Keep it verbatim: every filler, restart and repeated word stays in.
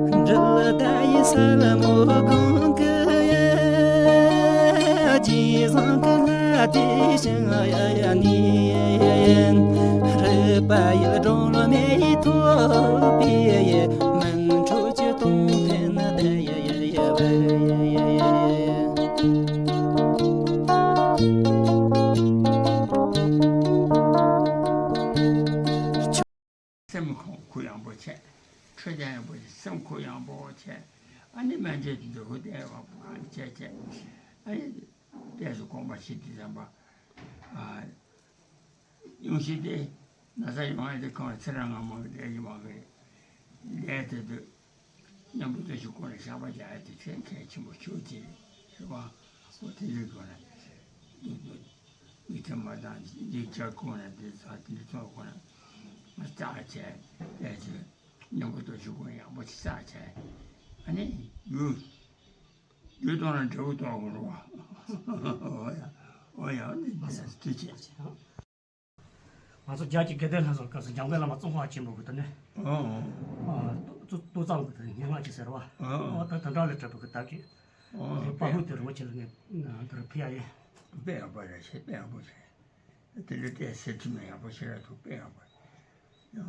འབྲེལ་ཟླ་ཡི་ས་ལ་མོ་གང་གི་ཡ། ཇི་བཟང་གི་ལ་དེ་ཞིང་ཡ་ཡ་ནི། རུས་པ་ཡི་སྒྲོན་མེ་ཐོབ་པའི་ཡ། མུན་ཁྲོད་ཀྱི་སྟོང་ཐུན་དེ་ཡ་ཡ་ཡ་བ་ཡ་ཡ་ཡ། སེམས་ཁོང་ཁུ་ཡངས་པོ་བྱས། ཁྲོས་ཀྱང་ཡངས་པོ་བྱས། སེམས་ཁུ་ཡངས་པོ་བྱས། ཨ་ནི་སྨན་བཅོས་དེ་འདྲ་བོ་བལྟས་པ་གང་བྱས་བྱས། ཨ་ནི་ལྟས་སུ་དགོངས་པ་ཞིག་དེ་བསམ་པ། ཨ། སྙུང་གཞི་དེ་ན་ཚ་ཡོང་ཡ་དེ་གང་ཚེ་རིང་ང་མང་གི་ལས་ཀྱི་མང་གི་ལས་དེ་དུས་མཉམ་པོ་ལྟ་ཞིག་སྐོར་ལ་བཤགས་པ་རྒྱག་ཡ་དེ་ཚེ་གལ་ཆེན་པོ་ཤོས་ཅིག་རེད་བ། ཨོ་དེ་འདྲའི་སྒོ་ནས་འདུག་འདུག་མི་ཚེ་མ་བཏང་འདི་ཆ་ཁོ་ན་འདི་ཚ་འདི་ཚོ་ཁོ་ན་བརྟག་བྱས་ལས་ཀྱི་མཉམ་པོ་ལྟ་ཞིག་སྐོར་ཡག་པོ་ཅིག་བརྟག་བྱས། ཨ་ནི་ཡུལ། ལུས་གཏོང་ན་འབྲས་བུ་གཏོང་དགོས་རེད་བ། འོ་ཡ། འོ་ཡ། ཨ་ནི་མ་སོང་དུས་ཆེ། ང་ཚོ་རྒྱ་གི་དགེ་ལྡན་ལྷ་ཚོགས་སྐབས་སུ་འཇམ་མགོན་བླ་མ་ཙོང་ཁ་པ་ཆེན་པོ་གི་དེ་ནས། ཨོ། ཨ། ཏུ་ཏུ་གཙང་གི་དེ་སྙན་ངག་ཅིག་ཟེར་བ། ཨོ། ཨོ་ད་དེ་འདྲ་ལས་གྲུབ་པ་གི་བདག་གིས། ཨོ། ཨོ་དཔའ་བོ་དེ་རི་བོ་ཆེ་ལ་ངས་འདི་རུ་ཕུལ་ཡ་ཡིན། དཔེ་ཡག་པོ་རེད་ཤེས། དཔེ་ཡག་པོ་རེད། དེ་འདྲ་བལྟས་ཟེར་ཐུབ་ན་ཡག་པོ་ཞེ་དྲག་འདུག་དཔེ་ཡག་པོ་རེད།